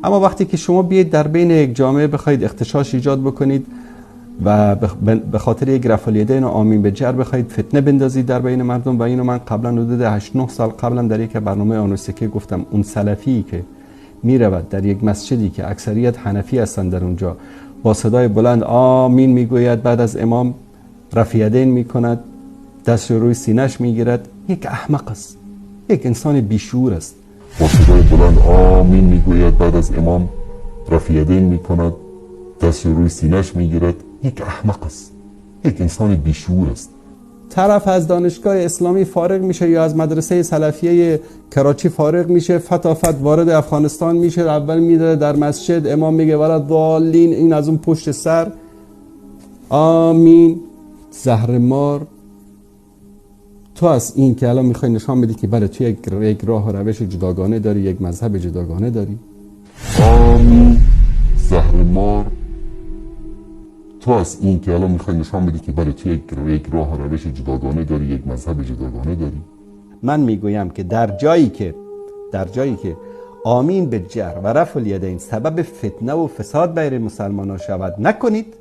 اما وقتی که شما بیاید در بین یک جامعه بخواید اغتشاش ایجاد بکنید و به خاطر یک رفع الیدین و آمین به جر بخواید فتنه بندازید در بین مردم، و اینو من قبلا حدود 8 9 سال قبلا در یک برنامه آنوسکه گفتم، اون سلفی که میرود در یک مسجدی که اکثریت حنفی هستند در اونجا با صدای بلند آمین میگوید، بعد از امام رفع یدین میکند، دست روی سینه‌اش میگیرد، یک احمق است، یک انسان بیشعور است. با صدای بلند آمین میگوید، بعد از امام رفع یدین میکند، دست روی سینه‌اش میگیرد، یک احمق است، یک انسان بیشعور است. طرف از دانشگاه اسلامی فارغ میشه یا از مدرسه سلفیه کراچی فارغ میشه، فتافت وارد افغانستان میشه، اول میره در مسجد، امام میگه ولا الضالین، این از اون پشت سر آمین. زهر مار تو از این که الان میخوای نشان بدی که بله تو یک راه و روش جداگانه داری، یک مذهب جداگانه داری. آمین. زهر مار تو از این که الان میخوای نشان بدی که بله تو یک راه و روش جداگانه داری، یک مذهب جداگانه داری. من میگویم که در جایی که آمین به جهر و رفع الیدین سبب فتنه و فساد بین مسلمانان شود نکنید.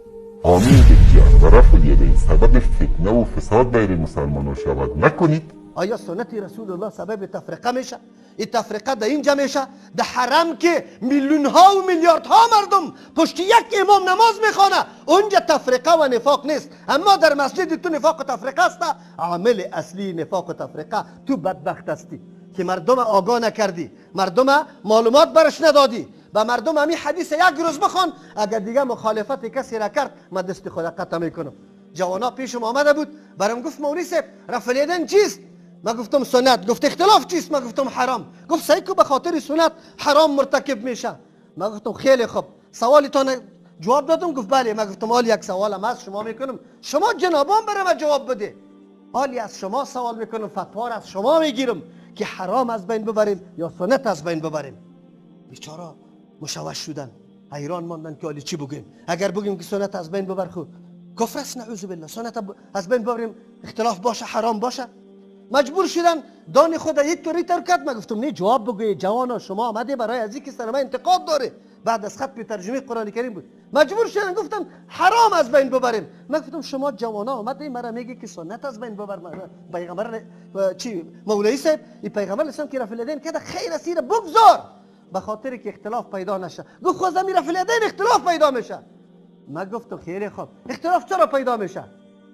آمین به جهر و رفع الیدین سبب فتنه و فساد بین مسلمانان شود نکنید. آیا سنت رسول الله سبب تفرقه میشه؟ این تفرقه در اینجا میشه، در حرم که میلیون ها و میلیارد ها مردم پشت یک امام نماز میخوانه، اونجا تفرقه و نفاق نیست. اما در مسجد تو نفاق و تفرقه است. عامل اصلی نفاق و تفرقه تو بدبخت هستی که مردم آگاه نکردی، مردم معلومات برش ندادی، به مردم همین حدیث یک روز بخوان، اگر دیگه مخالفت کسی را کرد من دست خود قطع میکنم. جوانا پیشم آمده بود، برام گفت مولوی صاحب رفع الیدین چیست؟ من گفتم سنت. گفت اختلاف چیست؟ من گفتم حرام. گفت سیکو به خاطر سنت حرام مرتکب میشه. من گفتم خیلی خوب، سوالتان جواب دادم؟ گفت بله. من گفتم حالی یک سوالم از شما میکنم، شما جنابان برای من جواب بده. حالی از شما سوال میکنم، فتوا را از شما میگیرم که حرام از بین ببریم یا سنت از بین ببریم. بیچاره مشوش شدن، حیران ماندن که حالی چی بگیم. اگر بگیم که سنت از بین ببر خود کفر است، نعوذ بالله، سنت از بین ببریم اختلاف باشه حرام باشه. مجبور شدن دان خود یک طوری تر کرد. من گفتم نه جواب بگوی جوانا، شما آمده برای از اینکه سر من انتقاد داره. بعد از ختم ترجمه قرآن کریم بود، مجبور شدن گفتم حرام از بین ببریم. من گفتم شما جوانا آمده مرا میگه که سنت از بین ببر. پیغمبر چی مولوی صاحب این پیغمبر اسلام که رفع الیدین کرده خیر اسیر بگذار به خاطر که اختلاف پیدا نشه. گفت خود زمین رفع الیدین اختلاف پیدا میشه. من گفتم خیلی خوب، اختلاف چرا پیدا میشه؟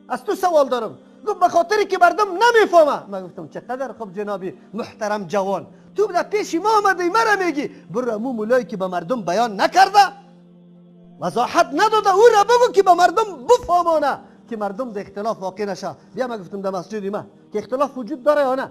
از تو سوال دارم. گفت به خاطر که مردم نمیفهمه. من گفتم چقدر خوب جنابی محترم جوان، تو در پیش ما آمدی مرا میگی برو مو مولایی که به مردم بیان نکرده وضاحت نداده او را بگو که به مردم بفهمانه که مردم در اختلاف واقع نشه. بیا من گفتم در مسجد ما که اختلاف وجود داره یا نه؟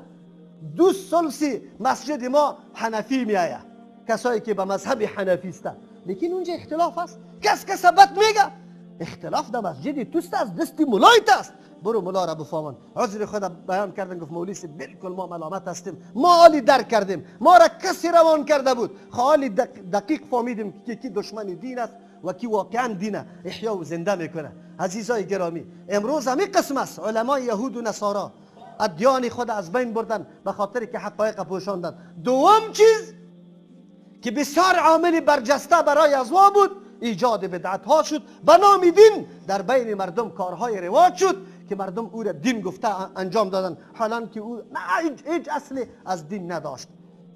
2 ثلث مسجد ما حنفی میآید، کسایی که به مذهب حنفی است، لیکن اونجا اختلاف است، کس کس بد میگه. اختلاف در مسجد توست، از دست مولایت است. برو ملا را بفهمان. عذر خود بیان کردن. گفت مولوی بالکل ما ملامت هستیم، ما حالی درک کردیم، ما را کسی روان کرده بود، حالی دقیق فهمیدیم که کی دشمن دین است و کی واقعا دین احیا و زنده میکنه. عزیزای گرامی، امروز همین قسم است. علمای یهود و نصارا ادیان خود از بین بردن به خاطر که حقایق پوشاندن. دوم چیز که بسیار عامل برجسته برای ازوا بود، ایجاد بدعت ها شد به نام دین. در بین مردم کارهای رواج شد که مردم او را دین گفته انجام دادن، حالا که او نه هیچ اصلی از دین نداشت.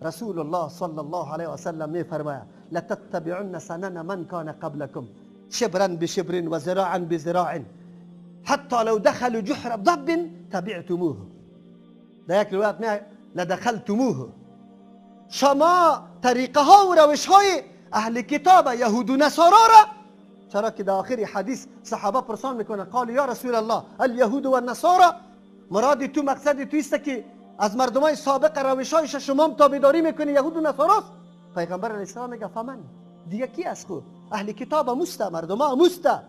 رسول الله صلی الله علیه و سلم می فرماید لتتبعن سنن من کان قبلكم شبرا بشبر و ذراعا بذراع حتی لو دخلوا جحر ضب تبعتموه. در یک روایت می لدخلتموه. شما طریقه ها و روش های اهل کتاب یهود و نصارا را، چرا که در آخر حدیث صحابه پرسان میکنه قال یا رسول الله الیهود و النصارا، مراد تو مقصد تو است که از مردمای سابق روش شما هم تابعداری میکنی یهود و نصاراست؟ پیغمبر علیه السلام میگه فمن، دیگه کی از خود اهل کتاب موسته، مردم ها موسته،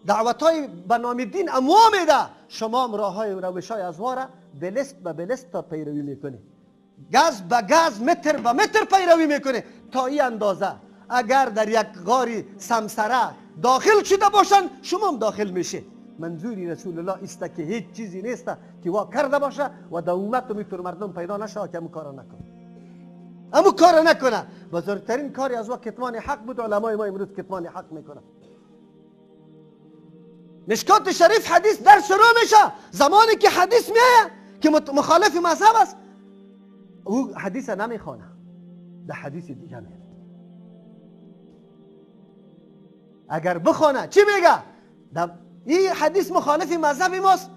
دعوت های به نام دین اموا میده، شما هم راه های روش های از را بلست به بلست تا پیروی میکنی، گز به گز، متر به متر پیروی میکنی. تا این اندازه اگر در یک غاری سمسره داخل شده باشن شما هم داخل میشه. منظوری رسول الله است که هیچ چیزی نیست که وا کرده باشه و در امت میتونه مردم پیدا نشه که کارا نکنه. امو کار نکنه. بزرگترین کاری از وقت کتمان حق بود. علمای ما امروز کتمان حق میکنه. مشکات شریف حدیث در شروع میشه، زمانی که حدیث میایه که مخالف مذهب است، او حدیث نمیخوانه، در حدیث دیگه میره. اگر بخوانه چی میگه؟ این حدیث مخالف مذهب ماست،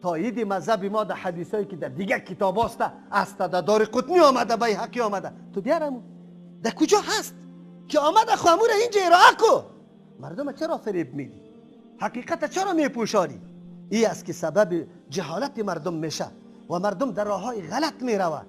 تایید مذهب ما در حدیثایی که در دیگه کتاب هست است، در دار قطنی آمده، بیهقی آمده، تو بیارمو در کجا هست که آمده خامور اینجا ارائه کو؟ مردم چرا فریب میدی؟ حقیقت چرا میپوشانی؟ ای است که سبب جهالت مردم میشه و مردم در راههای غلط میروه.